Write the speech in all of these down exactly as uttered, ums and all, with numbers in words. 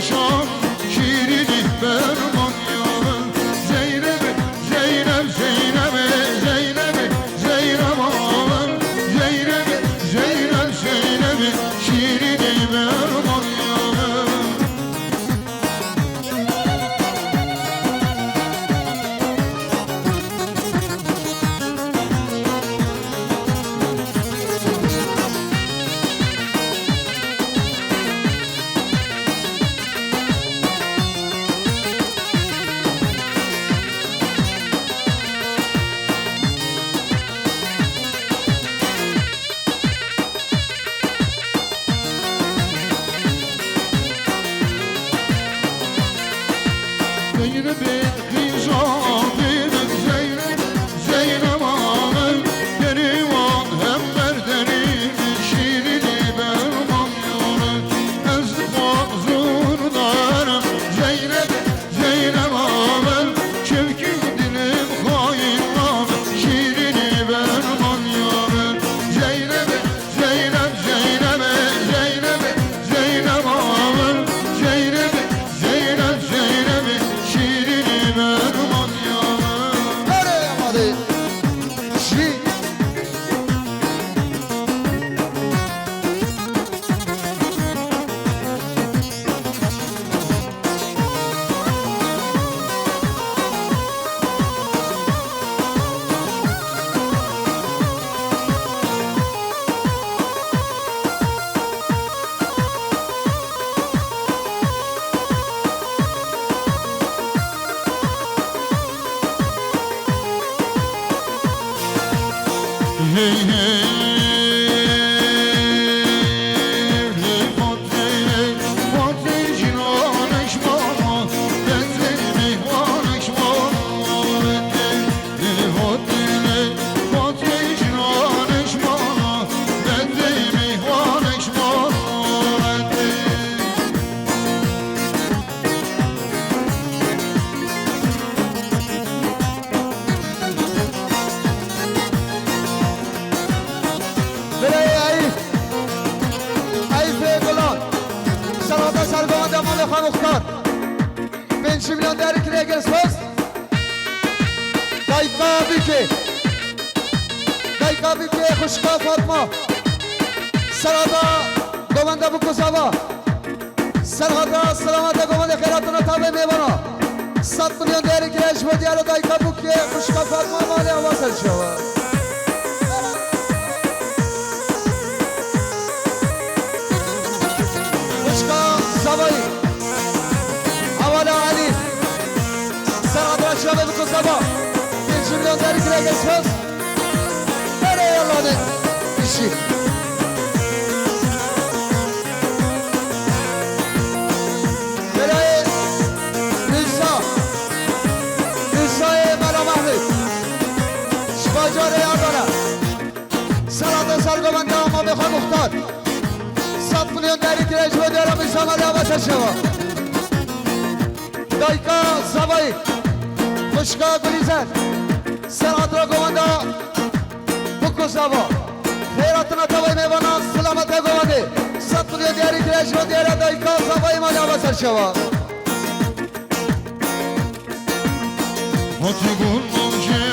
Şam şîrînî ferman ya min. Zeynep, Zeynep, Zeynep, Zeynep, Zeynep alim. Zeynep, Zeynep, Zeynep, şîrînî ferman ya min. Zeynebê qîza dînin Zeyneb, Zeyneba min, derî wan hember derî min, şîrînî berman ya min. Ez dixwazim zûr darim Zeyneb, Zeyneba min, çimkî dilim xayîn nabe, şîrînî berman ya min. Zeyneb, Zeynep, Zeynep, Zeynep, Zeynep alim, Zeynep, Zeynep, Zeynep, şîrînî berman ya min. Nereye hadi? Şî- Hey, hey, hey, Fatih, hey, Fatih, cinan eşmana, bezin mihman eşmana, hey, hey, Fatih, hey, Fatih, cinan eşmana, bezin mihman eşmana, hey, hey. Birayê Eyîf. Eyîfê Gulan. Serhata sergovenda malê xwe Muxtar. Pênc milyon derî kirê gel soz. Dayka Bîkê. Dayka Bîkê xwişka Fatma. Serhata govenda Bûk û Zava. Serhata selameta govendê xêratana tavê mêvana. Sed milyon değerî kire ji bo diyara dayika Bûkê, xwişka Fatma malê ava ser çawa. Xwişka Zavayî. Hevala Elî. Serhata şavê Bûk û Zava. Pênc milyon değerî kire gel soz. Berê yalane işi. Berayê Nîsa. Nîsayê Mela Mehmet. Ji bajarê Adana. Serhata sergovenda mamê xwe Muxtar. Sed milyon değerî kirê ji bo diyara Nîsa malê ava ser şeva. Dayika Zavayî, xwişka Gulîzer, serhata govenda Bûk û Zava. Xêratina tavayê mêvanan, silameta govendê. Sed milyon diyarî kire ji bo diyara dayika Zavayî malê ava ser şeva. Hotî bûn mawşê,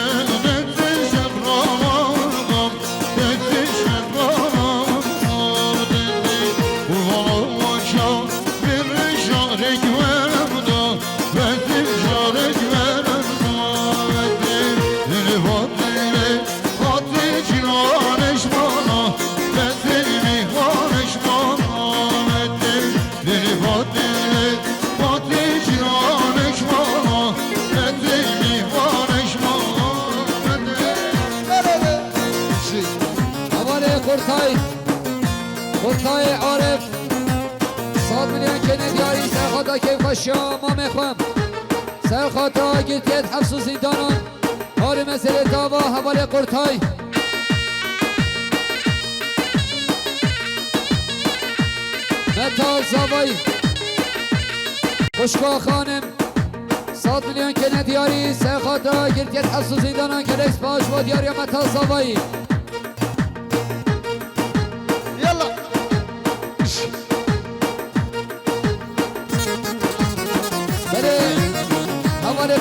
destê şebrava, destê şebrava, destê. Û vala waça, Vêrîşa rêk werim da, vetim şarek werim da, vetim. Dilê vatê lê, vatê cîran eşmana, vetim mîhvan eşmana, vetim. Dilê vatê lê, vatê cîran eşmana, vetim mîhvan eşmana, vetim. Hevalê Qurtay, Qurtayê Arif. Sed milyon kene diyarî serxata kêfxweşiya mamê xwe. Serxata girtiyet hefs û zîndanan. Harî meselê dava hevalê Qurtay. Meta Zavayî. Xwişka xanim. Sed milyon kene diyarî serxata girtiyet hefs û zîndanan, gelek spas bo diyariya Meta Zavayî. Yalla. Şş.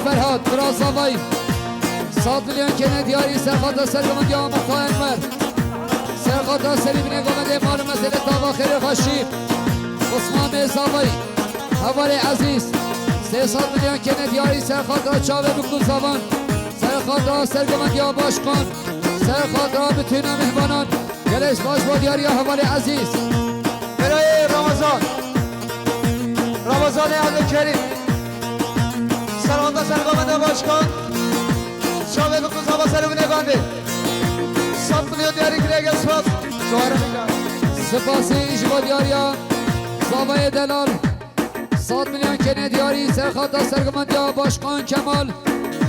Ferhat, Bira Zavay. Sed milyon kene diyarî serxata sergovendiya Muxtar Enwer. Serxata serî binê govendê mal û mezelê tava xêrê xweşî. Osmanê Zavay. Hevalê ezîz. Sê sed milyon kene diyarî serxata çavê bikû zavan. Serxata sergovendiya başkan. Serxata bütûna mihvanan. Gelek spas bo diyariya hevalê ezîz. Birayê Ramazan. Ramazanê Evlî Kerîm. Serxata sergovenda başkan. Çavê bikû zava serê binê bandê. Sed milyon diyarî kiriye, gelek spas. Dubare bike. Spasî ji bo diyariya zavayê delal. Sed milyon kene diyarî serxata sergovendiya başkan Kemal.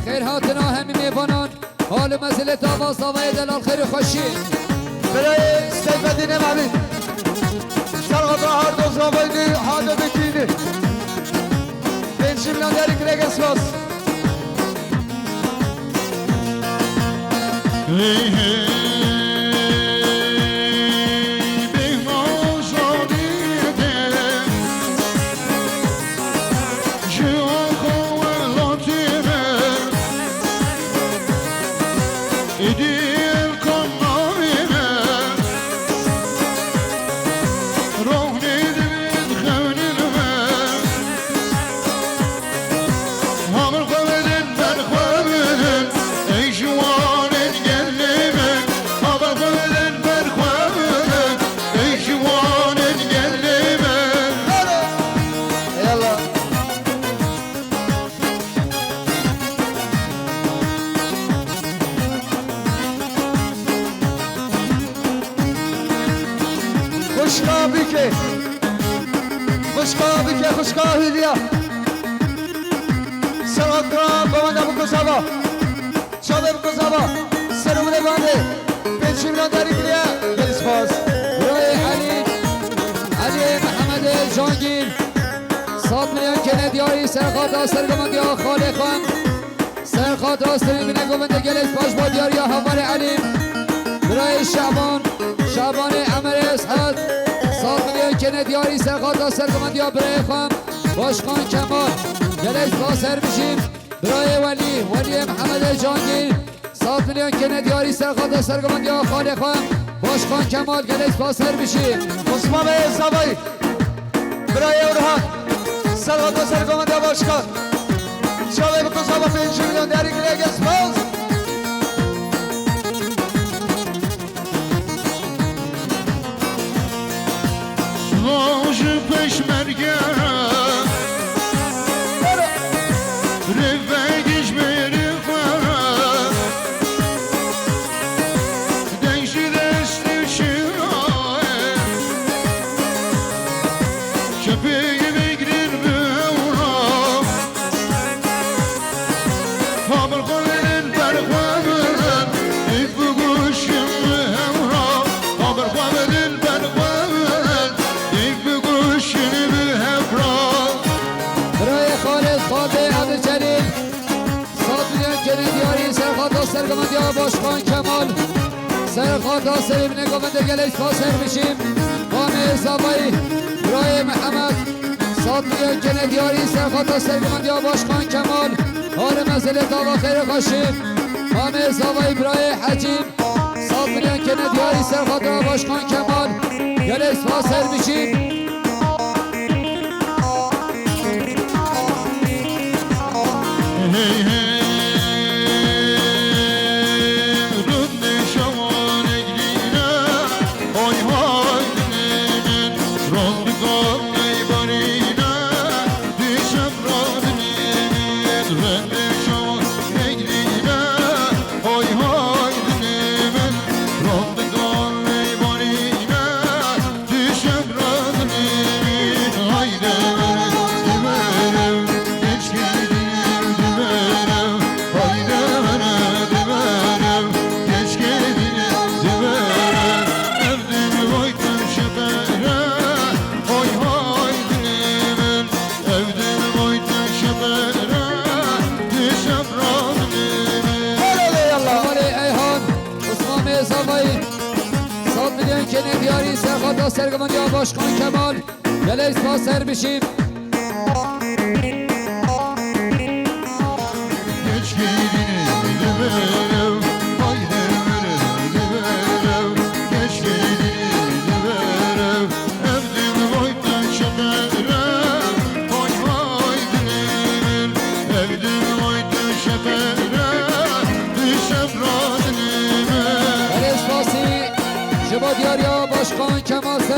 Xêr hatina hemî mêvanan. Hal û mezelê tava zavayê delal xêr û xweşî. Birayê Seyfedînê Mehmîd. Serxata her do zavayê nû, her do bikînî. Pêncî milyon diyarî kiriye, gelek spas. Hey, hey, bêhna zarî de. Ji axa welatê me, êdî ev kan navê me, rohnê divin xewnên me. Haber xwe bidin, ber xwe bidin, ey ciwanên gelê me. Haber xwe bidin, ber xwe bidin, ey ciwanên gelê me. Eyvallah. Xwişka bike. Xwişka bike, xwişka Hîlya. Serxata govenda bikû zava. Çavê bikû zava. Serê binê bandê. Pêncî milyon diyarî kiriye. Gelek spas. Birayê Elî, Eliyê Mihemedê Cangîr. Sed milyon kene diyarî serxata sergovendiya xalê xwe. Serxata serê binê govendê, gelek spas bo diyariya hevalê Elî. Birayê Şaban, Şabanê Emerê Eshed. Sed milyon kene diyarî serxata sergovendiya birayê xwe. Başkan Kemal, gelek spas, her bijî. Birayê Welî, Weliyê Mihemedê Cangîr, sed milyon kene diyarî serxata sergovendiya xalê xwe. Başkan Kemal, gelek spas, her bijî. Osmanê Zavay, birayê Orhan, serxata sergovendiya başkan. Çavê bikû zava, pêncî milyon diyarî kiriye, gelek spas. Roj pêşmerge rêvegî ji mêrê xwe, deng ji destê şiya, çepê vegrin bi hewra. Haber xwe bidin, ber xwe bidin, êv bi goşin bi hevra. Haber xwe bidin, ber xwe bidin, êv bi goşin bi hevra. Birayê Xalid, Xalidê Ebil Celîl, sed milyon kene diyarî serxata sergovendiya Başkan Kemal. Serxata serê binê govendê, gelek spas, her bijî. Mamê Zavayî, birayê Mihemed. Sed milyon kene diyarî serxata sergovendiya Başkan Kemal. Hal û mezelê tava xêrê xweşî. Mamê Zavayî, birayê Hecî. Sed milyon kene diyarî serxata Başkan Kemal. Gelek spas, her bijî. Hey, hey, rindê şewan egrîne, hay hay dilê min, rindika meybarîne, dişem radinê min, rindê şewan egrîne, hay hay dilê min, rindika meybarîne. Dişem radinê min, hayde were, di were, keşke dinim di were, hayde were, di were, keşke dinim di were. Ev din boytun şefere, oy hay dinim, ev din boytun şefere, dişem radinê min. Helal ey Allah. Hevalê Eyhan, Osmanê Zavayî. Sed milyon kene diyarî serxata sergovendiya Başkan Kemal. Gelek spas, her bijî.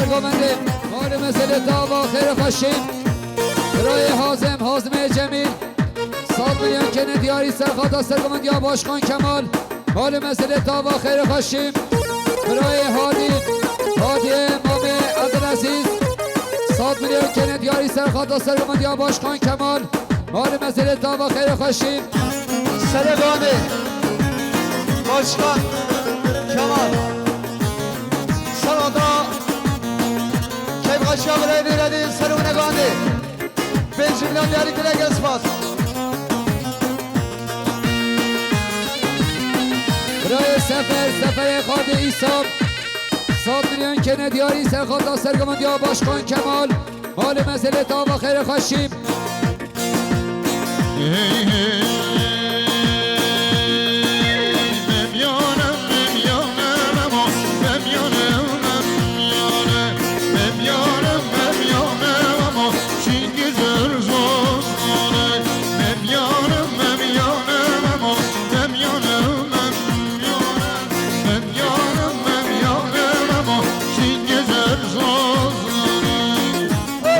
Govendê, malê mezelê dava xêr xweşî. Birayê Hazim, Hazimê Cemîl. Sed milyon kene diyarî serxata sergovendiya Başkan Kemal. Malê mezelê dava xêr xweşî. Birayê Hadî, Hadiyê Mamê Ebdulaziz. Sed milyon kene diyarî serxata sergovendiya Başkan Kemal. Malê mezelê dava xêr xweşî. Serê Gandê, Başkan Kemal. Serxata Keyfxweşiya birayê Nûredîn, serê Gandê. Pêncî milyon diyarî kire, gelek spas. Birayê Sefer, Seferê Xadê Îsa. Sed milyon kene diyarî serxata sergovendiya Başkan Kemal. Malê mezelê dava xêr xweşî.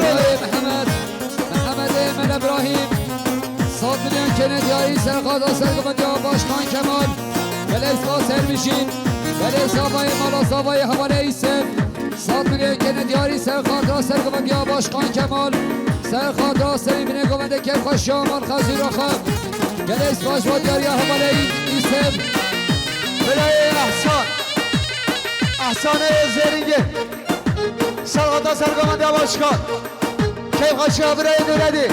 Birayê Mihemed, Mihemedê Mele Birahîm, sed milyon kene diyarî serxata sergovendiya Başkan Kemal. Gelek spas, her bijîn. Belê zavayê mala zavayê hevalê Îsef. Sed milyon kene diyarî serxata sergovendiya Başkan Kemal. Serxata serê binê govendê keyfxweşiya mal xezîra xwe. Gelek spas bo diyariya hevalê Îsef. Birayê Ehsan. Ehsanê Zêringê. Serxata sergovendiya Başkan. Keyfxweşiya birayê Nûredî.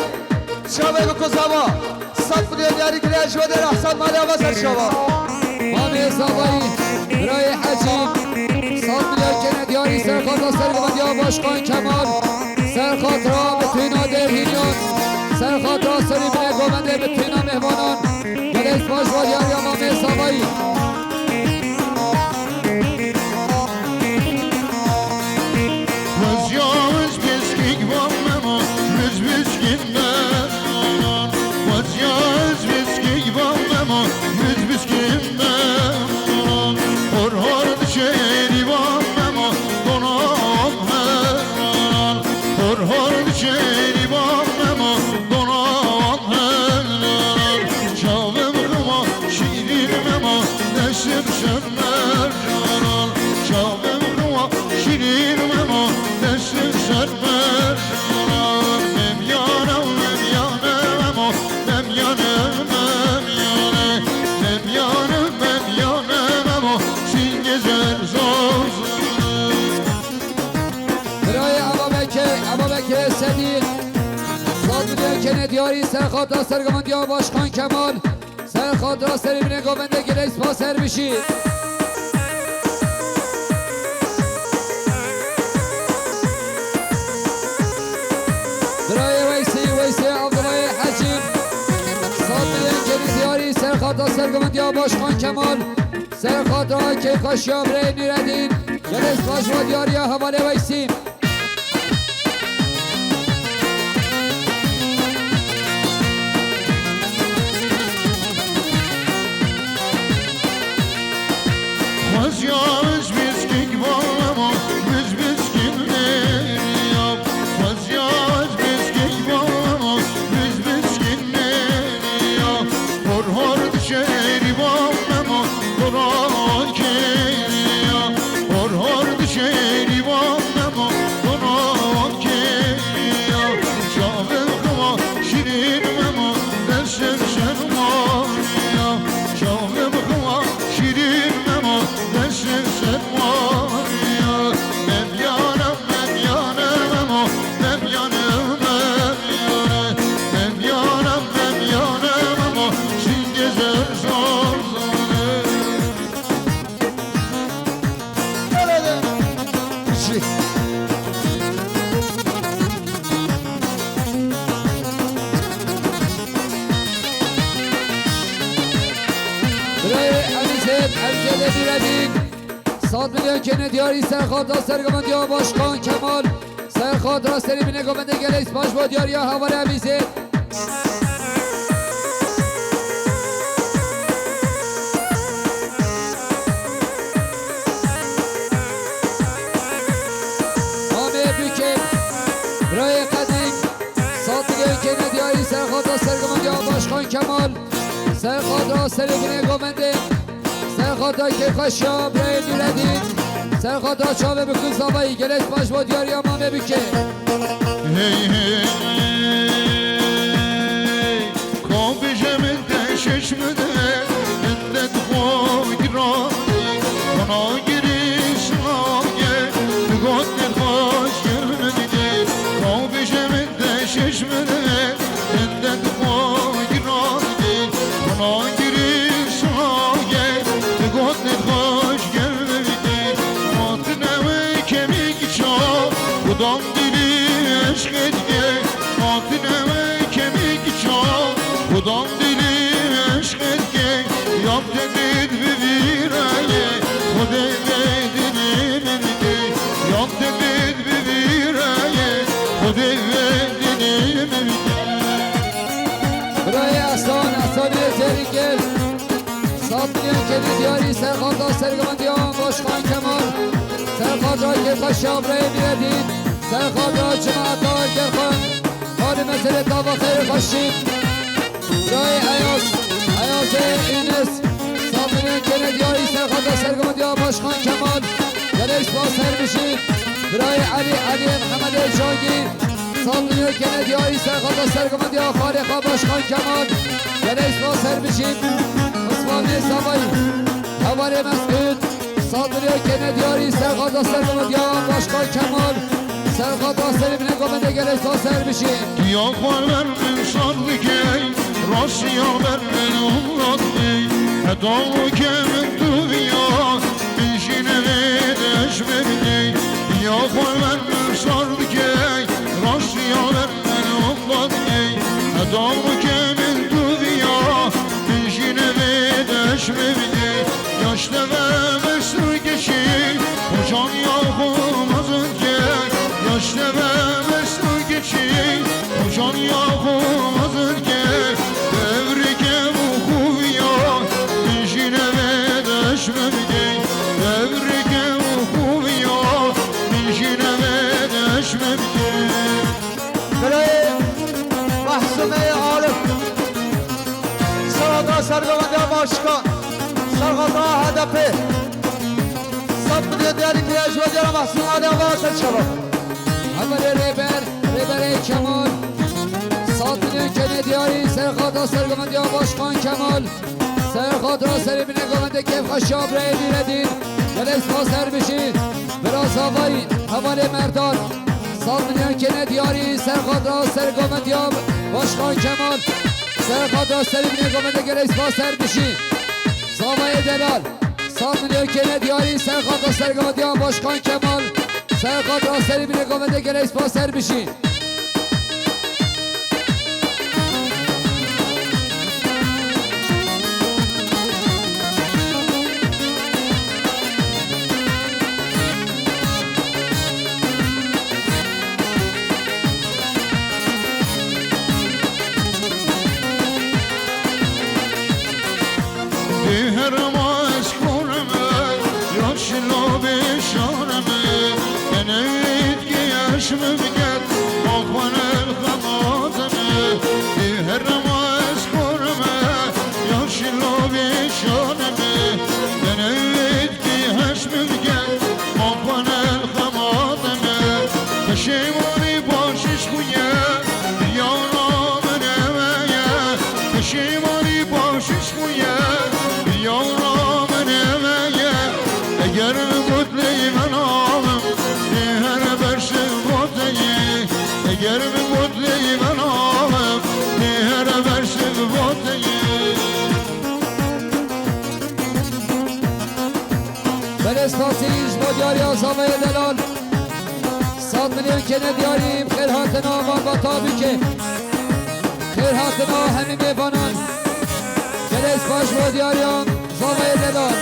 Çavê biko zava. Sed milyon diyarî kiriye ji wê derê Ehsan malê ava ser çava. Mamê zavayî, birayê Hecî. Sed milyon kene diyarî serxata sergovendiya Başkan Kemal. Serxatra bitûna dêrhîniyan. Serxatra serê binê govendê bitûna mêhvanan. Gelek spas bo diyariya Mamê zavayî. Birayê Ebabekê, Ebabekê Sedî. Sed milyon kene diyarî serxata sergovendiya Başkan Kemal. Serxatra serê binê govendê, gelek spas, her bijî. Birayê Weysî, Weysî Abdullayê Hecî. Sed milyon kene diyarî serxatra sergovendiya Başkan Kemal. Serxatra keyfxweşiya birayê Nûredîn. Gelek spas bo diyariya hevalê Weysî. Birayê Elîzet, Elîzet Nûredîn. Sed milyon kene diyarî serxatra sergovendiya Başkan Kemal. Serxatra serê binê govendê, gelek spas bo diyariya hevalê Elîzet. Kêne diyarî serxata sergovendiya Başkan Kemal. Serxata serê binê govendê. Serxata kêfxweşiya birayê Nûredîn. Serxata çavê bikû zavayî gelek baş bo diyariya mamê bike. Hey, hey, hey. Kom bije min te şeş min de, min de dixo giran. Bana giriş nage, digot ne xweş gel min de. Kom bije min te şeş min de, min de dixo giran. Bana giriş nage, digot ne xweş gel min de. Matine ve kemik ça, budam Dilî eşqê dike, hatine me kemîk ça, xudam dilî eşqê dike, yam te bid bivîraye, xudê ve dilî min dike, yam te bid bivîraye, xudê ve dilî min dike. Birayê Esan, Esanê Zerîgel. Sat milyon kêne diyarî serxata sergovendiya Başkan Kemal. Serxata kêfxweşiya birayê Nûredîn. Serxata cemaeta Gerxan. Halî meselê tava xêr xweşî. Birayê Eyaz, Eyazê Înis. Sat milyon kêne diyarî serxata sergovendiya Başkan Kemal. Gelek spas her bijî. Birayê Elî, Elî Mihemedê Cangî. Sat milyon kêne diyarî serxata sergovendiya Xalê xwe Başkan Kemal. Gelek spas her bijî. Osmanê Zavayî. Hevalê Mesûd. Sat milyon kêne diyarî serxata sergovendiya Başkan Kemal. Serxata serê binê govendê gelek spas her bijî. Diya xwe ber min şad dikey, rasiya ber min umrat dikey. Heta û ke min tu viya, min jî nevê deş bibîney. Diya xwe ber min şad dikey, rasiya ber min umrat dikey. Heta û ke min tu viya, min jî nevê deş bibîney. Yaş te ve mesû geçî, hocan ya xwe mezin key. Yaş te ve mesû geçî, hocan ya xwe mezin key. Devrike û xuviya, min jî nevê deş bibîney. Devrike û xuviya, min jî nevê deş bibîney. Birayê Mahsûmê Arif. Serxata sergovendiya Başkan. Serxata H D P. Sat milyon diyarî piyaj ve diyara Mahsûm Adem Arif çaba. Hevalê Rêber, Rêberê Kemal. Sat milyon kêne diyarî serxata sergovendiya Başkan Kemal. Serxata serê binê govendê kêfxweşiya birayê Nûredîn. Gelek spas her bijî. Bira Zavayî, hevalê Merdan. Sat milyon kêne diyarî serxata sergovendiya Başkan Kemal. Serxata serê binê govendê gelek spas her bijî. Zavayê delal. Sat milyon kêne diyarî serxata sergovendiya Başkan Kemal. Serxata serê binê govendê gelek spas her bijî. Di herema ez xorime, ya şilo bêşanime, tenê wî dikî eşmim get, ma xwe ne xematime. Di herema ez xorime, ya şilo bêşanime, tenê wî dikî eşmim get, ma xwe ne xematime. Peşêwanî baş ji xwe ye, ya na min eve ye. Peşêwanî baş ji xwe ye, ya na min eve ye. Eger min got lê min avim, tê here ber şev bo te ye. Eger min got lê min avim, tê here ber şev bo te ye. Belê spasî ji bo diyariya Zavayê delal. Sed milyon kêne diyarî, bi xêr hatina malbata bike. Xêr hatina hemî mêvanan. Gelek spas bo diyariyan Zavayê delal.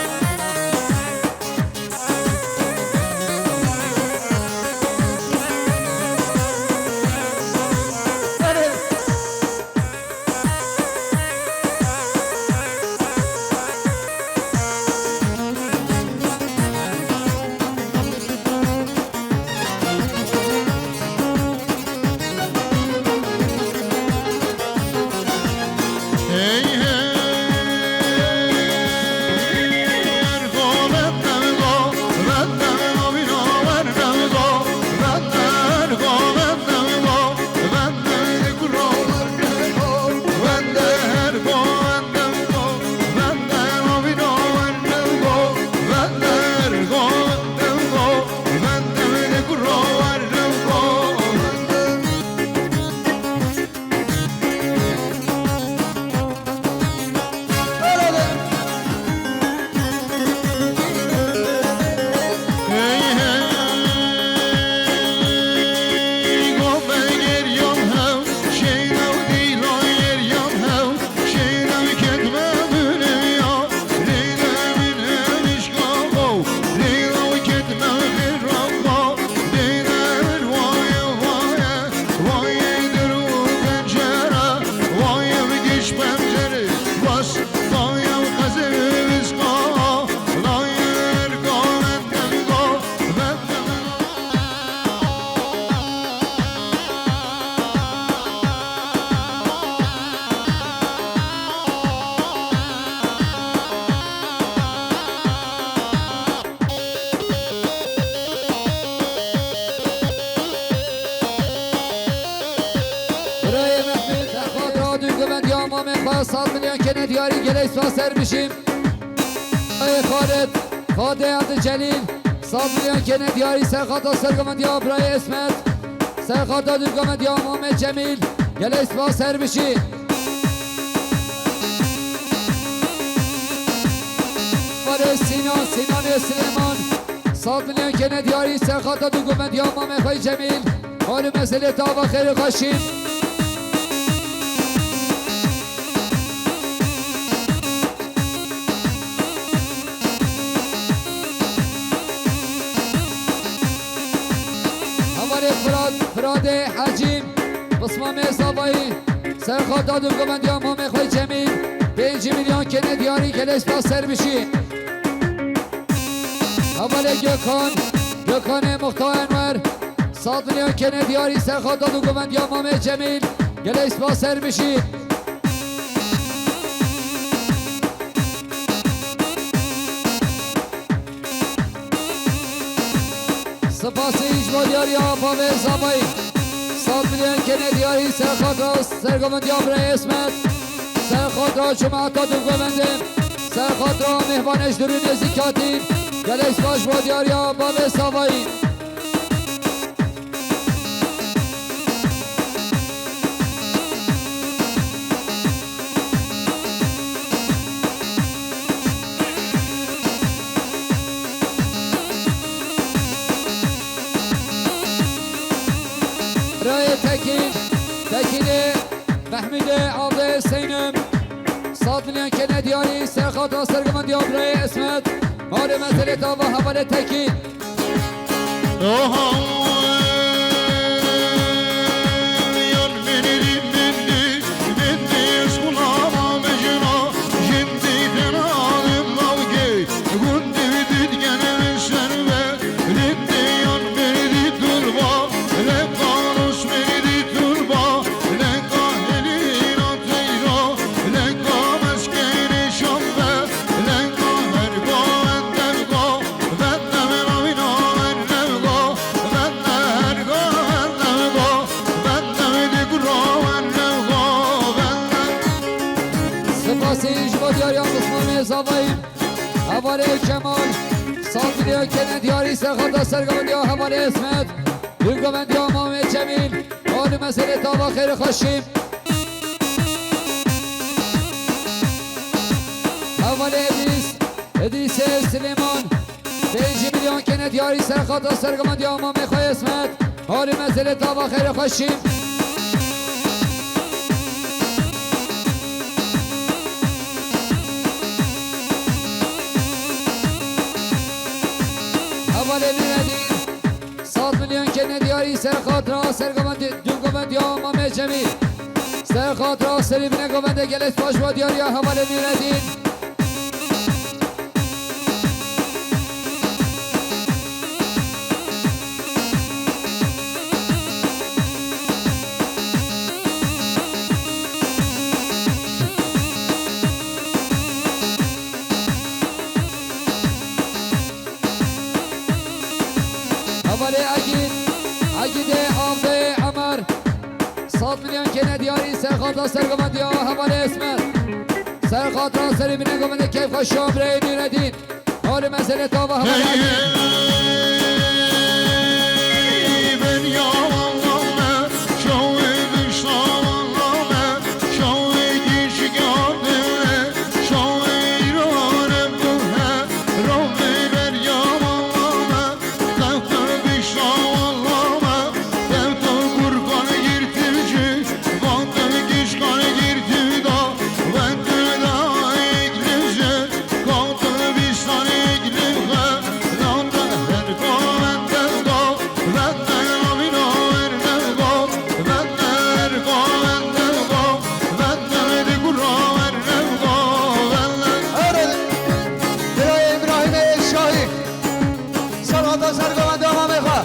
Sed milyon kene diyarî, gelek spas, ser bijî. Ey Xalid, Xadê Abdülcelîl, sed milyon kene diyarî, ser xata sergovendiya birayê Esmet, ser xata dûrgovendiya Mamê Cemîl, gelek spas, ser bijî. Barê Sinan, Sinanê Silêman, sed milyon kene diyarî, ser xata dûrgovendiya Mamê xwe Cemîl, hal û meselê te ava xêr û xweşî. Hevalê Firat, Firatê Hecî, Bismamê Zavayî, ser xata dûrgovendiya Mamê xwe Cemîl, pêncî milyon kene diyarî, gelek spas, ser bijî. Hevalê Gökhan, Gökhanê Muxtar Enwer, sed milyon kene diyarî, ser xata dûrgovendiya Mamê Cemîl, gelek spas, ser bijî. Spasî ji bo diyariya bavê Zavayî. Sed milyon kene diyarî, ser xatra sergovendiya birayê Esmet, ser xatra cemaeta dûrgovendê, ser xatra mêhvanê ji dûrî nêzîk hatîn. Gelek spas ji bo diyariya bavê Zavayî. Birayê Tekîn, Tekînê Mehmûdê Avdê Seynim, sed milyon kene diyarî, ser xatra sergovendiya birayê Esmet, malê meselê te ava hevalê Tekîn. Spasî ji bo diyariya Osmanê Zavayî. Hevalê Kemal, sed milyon kene diyarî, ser xata sergovendiya hevalê Esmet, dûrgovendiya Mamê Cemîl, hal û meselê te ava xêr û xweşî. Hevalê Edîs, Edîsê Silêman, pêncî milyon kene diyarî, ser xata sergovendiya Mamê xwe Esmet, hal û meselê te ava xêr û xweşî. Hevalê Nûredîn, sed milyon kene diyarî, ser xatra sergovendê, dûrgovendiya Mamê Cemîl, ser xatra serî binê govendê, gelek spas ji bo diyariya hevalê Nûredîn. Hevalê Egîd, Egîdê Avdê Emer, sed milyon kene diyarî, ser xatra sergovendiya hevalê Esmer, ser xatra serî binê govendê keyf xweşiya birayê Nûredîn. Hal û meselê te ava hevalê Egîd. Erê, birayê Îbrahîmê Şahî. Salata ser govendê Amamê xwe.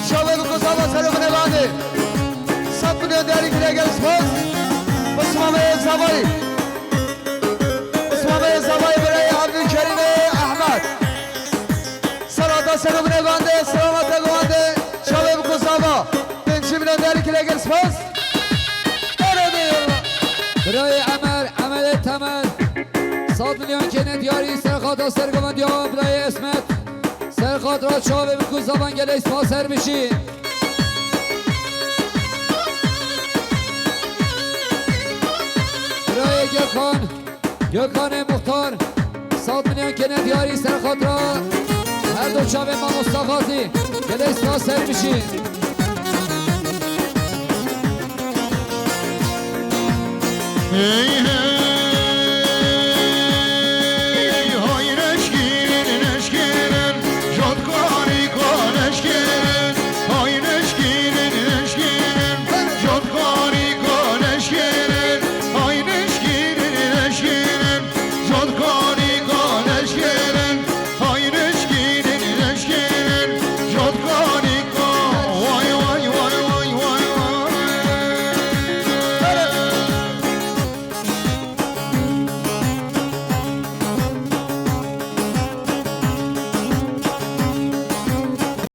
Şevê bi kusava ser û binê bandê. Sed milyon diyarî kire, gel spas. Bismamê Zavayî. Bismamê Zavayî birayê Abdülkerîmê Ehmed. Salata ser û binê bandê, selamete govendê. Şevê bi kusava. Pêncî milyon diyarî kire, gel spas. Erê bê yallah. Bi Birayê Emer, Emerê Temel. Sed milyon kêne diyarî ser xata sergovendiya birayê Esmet. Ser xatra çavê bi ku zavan gelê spas her bişî. Birayê Gökhan, Gökhanê Muxtar. Sed milyon kêne diyarî ser xatra her du çavê mamosta Xazî. Gelê spas her bişî. Hey, hey.